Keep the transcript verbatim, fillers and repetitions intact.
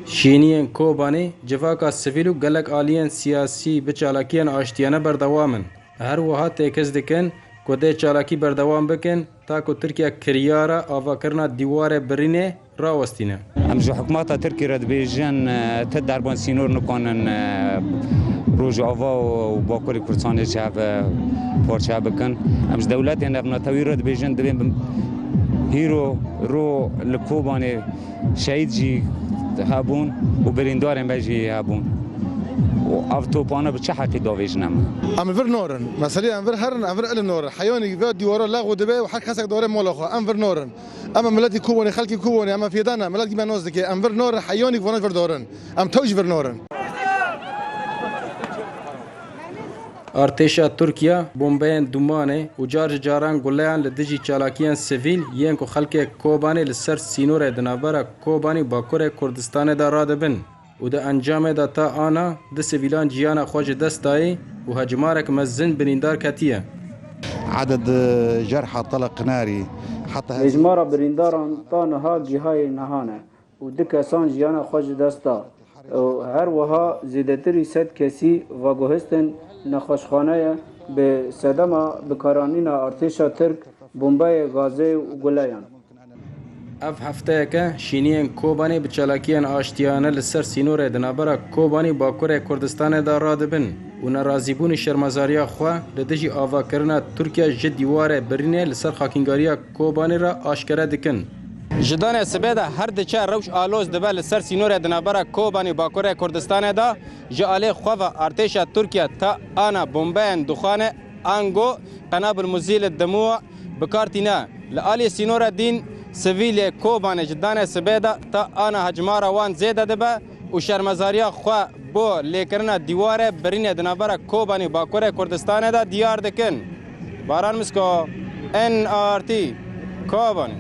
Şîniyên Kobanê civaka sivîl û gelek aliyên siyasî bi çalakiyên aştiyane berdewam in. Her wiha têkez dikin ku dê çalakî berdewam bikin, ta ku Tirkiye kiryara avakirina dîwarê birînê rawestîne. Em ji hikûmeta Tirkî re dibêjin, e, ti derban sînor nikanin, e, Rojava û Bakurê Kurdistanê ji hev, e, parçe bikin. Em ji dewletên navnetewî re dibêjin, divê hîro ro li Kobanê şehîd jî hebûn û birîndarên me jî hebûn. Û ev topane bi çi heqî davêjin em? Em vir norin. Meselê em vir herin, em vir ilin norin. Heyanî vê dîwara lexw dibe û her kesek dore mala xwe. Em vir norin. Em miletî Kobanê, xelkî Kobanê, em fêda ne. Milet gî me nas dike. Em vir norin, heyanî vana vir dorin. Em tew jî vir norin. Artêşa Tirkiye bombeyên dumanê û car ji caran guleyan li dijî çalakiyên sivîl yên ku xelkê Kobanê li ser sînorê di navbera Kobanê û Bakurê Kurdistanê de radibin û di encamê de ta ana du sivîlan ciyana xwe ji dest dayî û hejmarek mezin birîndar ketiye. عدد جرحى طلق ناري حتى هذه Hejmara birîndaran ta niha gihayê niha ne û du kesan jiyana xwe ji dest da û her wiha zêdetirî sed kesî veguhestin nexweşxaneyê bi sedema bikaranîna artêşa Tirk bombeyê gazê û guleyan. Ev hefteyeke şîniyên Kobanê bi çalakiyên aştiyane li ser sînorê di navbera Kobanê û Bakurê Kurdistanê de radibin û nerazîbûn û şermezariya xwe li dijî avakirina Tirkiye ji dîwarê birînê li ser xakîngariya Kobanê re aşkere dikin. Ji danê sibê de her diçe rewş aloz dibe li ser sînorê di navbera Kobanê û Bakurê Kurdistanê de, ji alê xwe ve artêşa Tirkiye ta ana bombeyên dixwane ango qenabil muzî li dimû bi kar tîne. Li alî sînora dîn sivîlê Kobanê ji danê sibê de ta ana hecmara wan zêde dibe û şermezariya xwe bo lêkirina dîwarê birînê di navbera Kobanê û Bakurê Kurdistanê de diyar dikin. Baran Misko, N R T, Kobanê.